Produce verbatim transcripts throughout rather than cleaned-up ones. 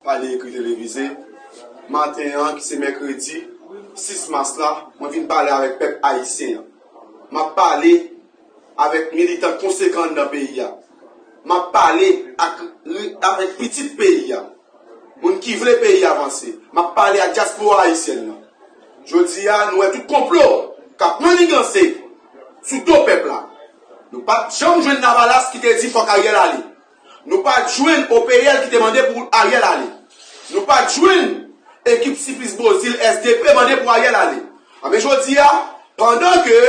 Pale ekri televize. Maten an, ki se mèkredi sis mas la, mwen vin pale avèk pèp ayisyen an. M ap pale avèk militan konsekan anndan peyi a. M ap pale ak, avèk pitit peyi a. Moun ki vle peyi a vanse. M ap pale ak dyaspora ayisyèn nan. Jodi a, nou wè tout konplo k ap manniganse sou do pèp la. Nou pa t janm jwenn Lavalas ki te di fòk Ariel ale. Nou pa t jwenn O P L ki te mande pou Ariel ale. Nou pa t jwenn ekip Siplis Bozil S D P mande pou Ariel ale. Anben jodi a, pandan ke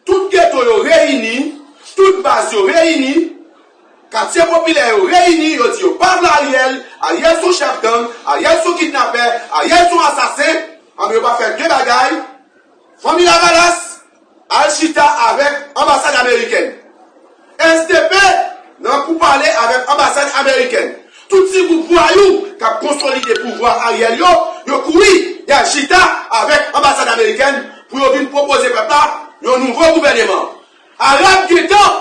tout geto yo reyini, tout baz yo reyini, katye popilè yo reyini, yo di yo pa vle Ariel, Ariel se yon chèf gang, Ariel se yon kidnapè, Ariel se yon asasen, anben yo pa fè de bagay, Fanmi Lavalas al chita avèk anbasad amerikèn. S D P nan poupale avèk anbasad amerikèn. Tout ti gwoup vwayou k ap konsolide pouvwa Ariel yo, yo kouri, y al chita avèk anbasad amerikèn pou yo vin pwopoze pèp la yon nouvo gouvèneman. Arab gentan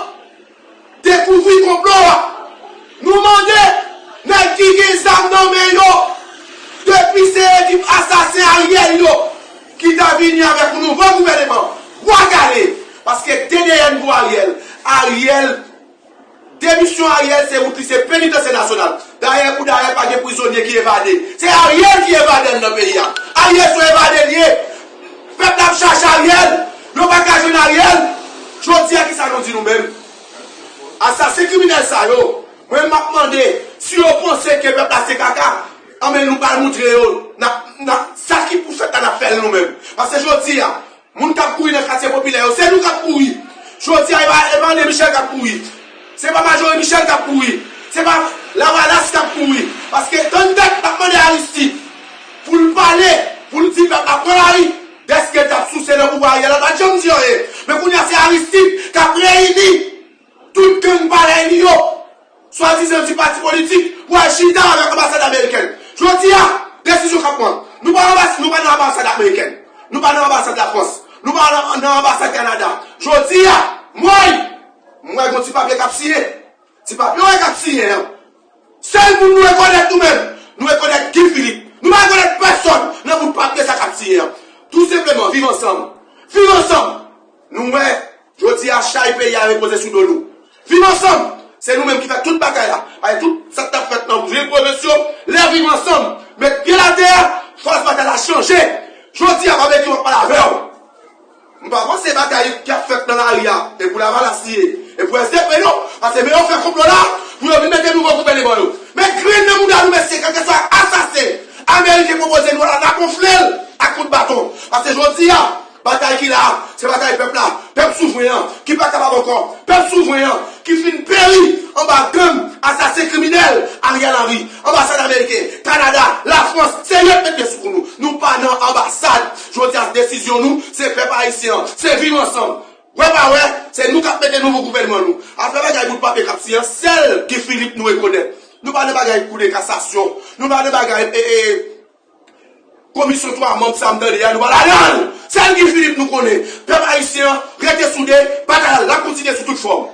dekouvri konplo a. Nou mande nèg ki gen zam nan men yo, depi se ekip asasen Ariel yo ki ta vini avèk yon nouvo gouvèneman, bwa kale, paske T D N pou Ariel. Ariel, demisyon Ariel se wout li, se penitansye nasyonal. Dayè pou dayè, pa gen prizonye ki evade. Se Ariel ki evade anndan peyi a. Ariel se yon evade li ye. Pèp la ap chache Ariel. Yo pa ka jwenn Ariel. Jodi a, kisa nou di nou menm? Asasen kriminèl sa yo, mwen m ap mande, si yo panse ke pèp la se kaka, anben nou pral moutre yo, n ap, n ap, sa ki pou fèt la, n ap fè l nou menm. Paske jodi a, moun k ap kouri nan katye popilè yo, se nou k ap kouri. Jodi a, e pa, e pa André Michel k ap kouri. Se pa Majorie Michel k ap kouri. Se pa Lavalas k ap kouri. Paske tann dat n ap mande Aristide pou l pale, pou l di pèp la pran lari. Dèske l t ap souse nan pouvwa Ariel la, l pa t janm di anyen. Men kounye a, se Aristide k ap reyini tout gang parèy li yo, swadizan ti pati politik, pou al chita avèk anbasad amerikèn. Jodi a, desizyon k ap pran. Nou pa anbas-, nou pa nan anbasad amerikèn. Nou pa nan anbasad Lafrans. Nou pa nan, nan anbasad Kanada. Jodi a, mwen, mwen gen yon ti papye k ap siyen. Ti papye yo k ap siyen an. Sèl moun nou rekonèt nou menm, nou rekonèt Guy Philippe. Nou pa rekonèt pèsòn nan bout papye sa k ap siyen an. Tou senpleman, viv ansanm. Viv ansanm. Nou wè, jodi a, chay peyi a repoze sou do nou. Viv ansanm. Se nou menm ki fè tout bagay la. Paske tout sa k t ap fèt nan vil pwovens yo, lè viv ansanm met pye l atè a, fòs batay la chanje. Jodi a, Babekyou, m ap pale avè w. M pa panse batay ki ap fèt nan lari a, e pou Lavalas li ye, e pou S D P non, paske men yo fè konplo la, pou yo vin mete nouvo gouvèneman yo. Men grenn nan mouda nou, mesye, kèlkeswa asasen ameriken pwopoze nou la, n a gonfle l ak kout baton. Paske jodi a, batay ki la, se batay pèp la, pèp souvren an, ki pa kapab ankò, pèp souvren an, ki fin peri anba gang, asasen kriminèl, Ariel Henry, anbasad ameriken, Kanada, Lafrans, se yo k met men sou kou nou. Nou pa nan anbasad. Jodi a, desizyon nou, se pèp ayisyen an, se viv ansanm. Wè pa wè, se nou k ap mete nouvo gouvènman nou. Afè bagay bout papye k ap siyen an, sèl Guy Philippe nou rekonèt. Nou pa nan bagay kou de kasasyon. Nou pa nan bagay, e, e, komisyon twa manm sa m tande a, nou pa ladan l. Sèl Guy Philippe nou konnen. Pèp ayisyen an, rete soude, batay la, l ap kontinye sou tout fòm.